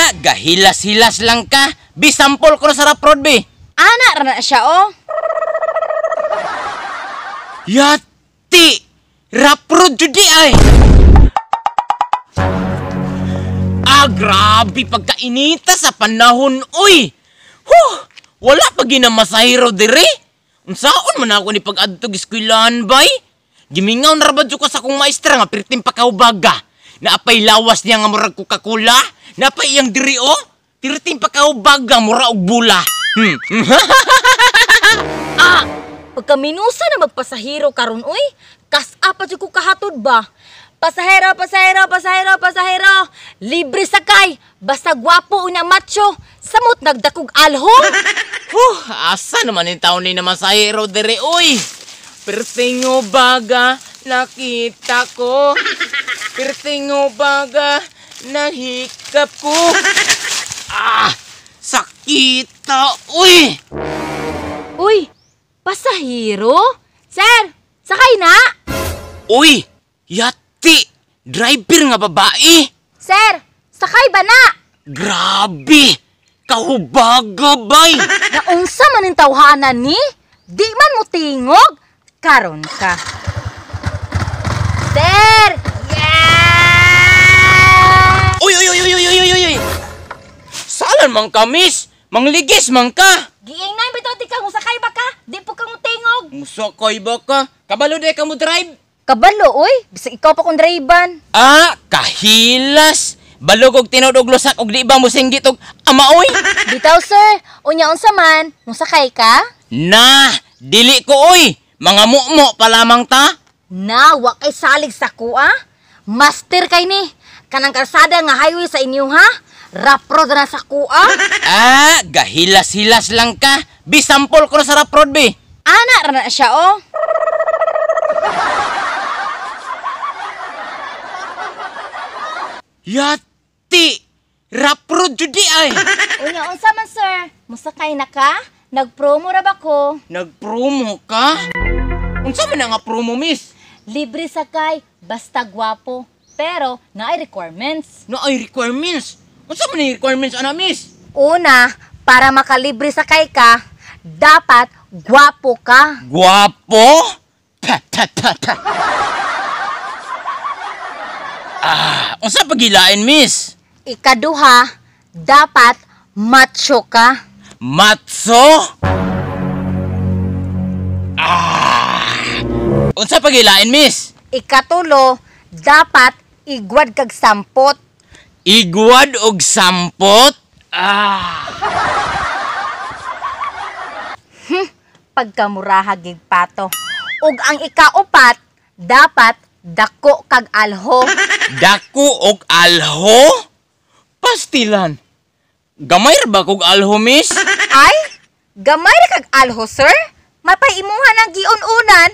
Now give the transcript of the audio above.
Ah, gahilas-hilas lang ka. Bisampol ko na sa rough road, be. Ana ra na siya, oh. Yati! Rough road jud di ay! Ah, grabe pagkainita sa panahon, uy! Huh! Wala pa ginamasahiro dire. Unsaon man ako ni pag-adtog eskwelahan, bay? Gimingaw na ra ba jud ko sa akong maestra nga pirting pakaubaga. Naapay lawas niya nga murag Coca-Cola. Naapay iyang diri, oh. Pirting pakaubaga, mura og bula. Ah, pagkaminusa na magpasahero karon, uy. Kas-a pa jud ko kahatod ba? Pasahero, pasahero, pasahero, pasahero. Libre sakay. Basta gwapo unya macho. Samot nagdakog alho. Huh, asa naman yung taon ni naman sa hero dire, uy. Pertingo baga, nakita ko. Pertingo baga, nahikap ko. Ah, sakita, uy. Uy, pasahero? Sir, sakay na? Uy, yati, driver nga babae. Sir, sakay ba na? Grabe, kahubaga, bay. Naunsa man yung tawhanan ni? Di man mo tingog? Karon ka. Sir! Yeah! Uy, uy, uy, uy, uy, uy, uy, uy. Salan man ka, miss. Mangligis man ka. Giingnan bitaw di ka kung sakay ba ka? Di po kang tingog. Musakay ba ka? Kabalo di ka mo drive? Kabalo, uy. Bisag ikaw pa kong drive-an. Ah, kahilas. Balog og tinuod og lusak og di ba mo singgit og ama, oy? Bitaw, sir. Unya unsa man? Musakay ka? Na, dili ko, oy. Mga mukmo pa lamang ta. Na, wa kay salig sa kuha. Master kay ni. Kanang kalsada nga highway sa inyo, ha? Rough road na sa kuha. Ah, gahilas-hilas lang ka. Bisampol ko na sa rough road, be. Ana ra na siya, oh. Yati! Rough road jud di ay. Unya unsa man, sir? Musakay na ka? Nagpromo ra ba ko? Nagpromo ka? Unsa man nga promo, miss? Libre sakay, basta gwapo. Pero naay requirements. Naay requirements. Unsa man ang requirements ana, miss? Una, para makalibre sakay ka, dapat gwapo ka. Gwapo? Pa, pa, pa, pa. Ah, unsa pagilain, miss? Ikaduha, dapat macho ka. Matso? Ah! Unsa pagilain, miss? Ikatulo, dapat igwad kag sampot. Igwad og sampot? Ah! Pagkamuraha gig pato. Ug ang ikaupat, dapat dako kag alho. Dako og alho? Pastilan. Gamay ra ba kog alho, miss? Ay, gamay ra kag alho, sir? Mapay imuha ng giun-unan.